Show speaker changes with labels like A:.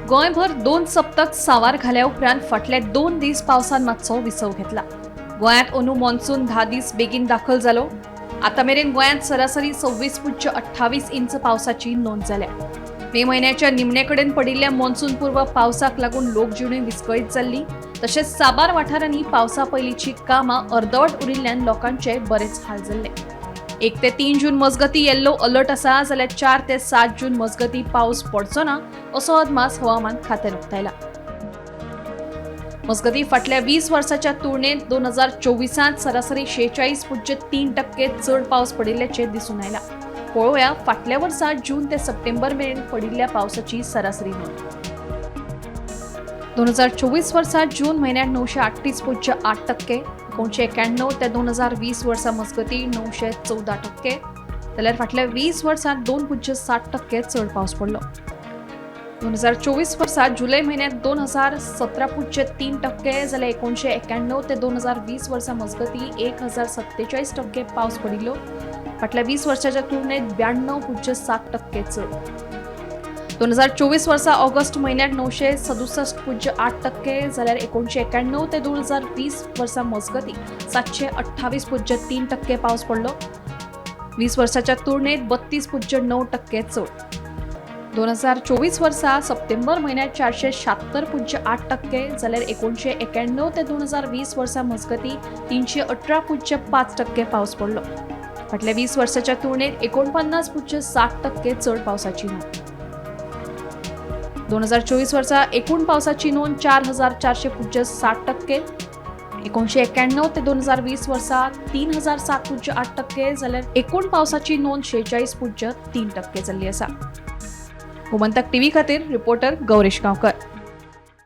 A: गोंयभर 2 सप्तक सावार घाल्या उपरांत फाटले 2 दीस पावसान मातसो विसव घेतला. गोंयांत अंदू मॉन्सून 10 दीस बेगीन दाखल जालो. आतां मेरेन गोंयांत सरासरी 26.28 इंच पावसाची नोंद जाल्या. मे म्हयन्याच्या निमणे कडेन पडिल्ल्या मॉन्सून पूर्व पावसाक लागून लोकजिणूय विस्कळीत जाल्ली. तशेंच साबार वाठारांनी पावसा पयलींची कामां अर्दवट उरिल्ल्यान लोकांचे बरेच हाल जाल्ले. 1 ते 3 जून मजगती येल्लो अलर्ट आसा, जाल्यार 4 ते 7 जून मजगती पावस पडचो ना असो अदमास हवामान खात्यान उक्तायला. मजगती फाटल्या 20 वर्साच्या तुळनेत 2024 सरासरी 46.3% चड पावस पडिल्ल्याचें दिसून आयला. पळोवया फाटल्या वर्सा जून ते सप्टेंबर मेरेन पडिल्ल्या पावसाची सरासरी नोंद. 2024 वर्सा जून म्हयन्यात 938.8%, 1991 ते 2020 वर्सा मजगती 914%, जाल्यार फाटल्या 20 वर्सांत 2.7% चड पावस पडलो. 2024 वर्सा जुलय म्हयन्यात 2017.3%, जाल्यार 1991 ते 2020 वर्सा मजगती 1047% पावस पडिल्लो. फाटल्या 20 वर्साच्या तुलनेत 92.7% चड. 2024 वर्सा ऑगस्ट म्हयन्यात 967.8%, जाल्यार 1991 ते 2020 वर्सा मजगती 728.3% पावस पडलो. 20 वर्साच्या तुलनेत 32.9% चड. 2024 वर्सा सप्टेंबर म्हयन्यात 476.8%, जाल्यार 1991 ते 2020 वर्सा मजगती 318.5% पावस पडलो. फाटल्या 20 वर्साच्या तुलनेत 49.7% चड पावसाची नोंद. 2024 वर्सा एकूण पावसाची नोंद 4400.60%, 1991 ते 2020 वर्सा 3007.8%, जाल्यार एकूण पावसाची नोंद 46.3% जाल्ली आसा. गोमंतक टीव्ही खातीर रिपोर्टर गौरेश गांवकर.